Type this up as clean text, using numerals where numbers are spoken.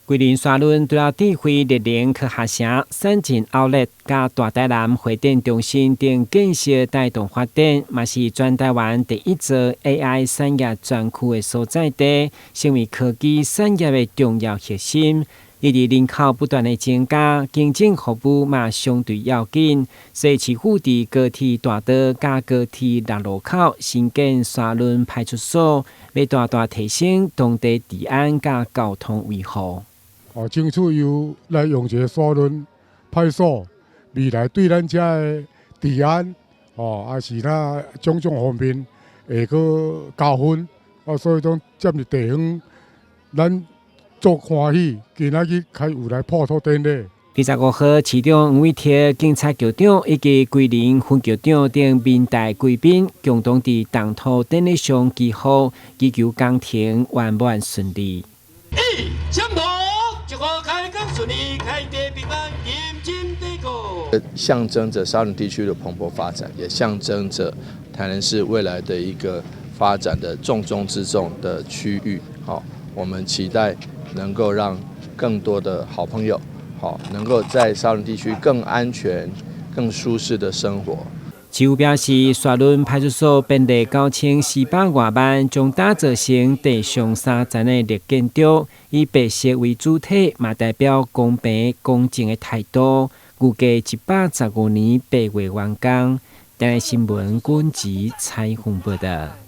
桂林沙崙除了智慧綠能科學城、三井奧萊佮大台南會展中心等建設帶動發展，嘛是全台灣第一座 AI 產業專區的所在地，成為科技產業的重要核心。因為人口不斷的增加，行政服務嘛相對要緊，所以市府佇高鐵大道佮高鐵六路口新建沙崙派出所，欲大大提升當地治安佮交通維護。哦，爭取由來用一个沙崙派出所，未來對咱遮的治安，哦，抑是那種種方面會閣加分。哦，所以講佔佇地方，咱足歡喜，今仔日開有來破土典禮。25號，市長黃偉哲、警察局長以及桂林分局長等民代貴賓，共同佇動土典禮上祈福，祈求工程圓滿順利。一，相同。開工順利，開地平安，金金地過。象徵着沙崙地區的蓬勃發展，也象徵着台南市未來的一個發展的重中之重的區域。好，我們期待能夠讓更多的好朋友，好，能夠在沙崙地區更安全、更舒適的生活。市府表示，沙崙派出所編列9400外萬，將打造成地上三層的綠建築，以白色為主體，嘛代表公平公正的態度。預計115年8月完工。台新聞軍籍採訪報道。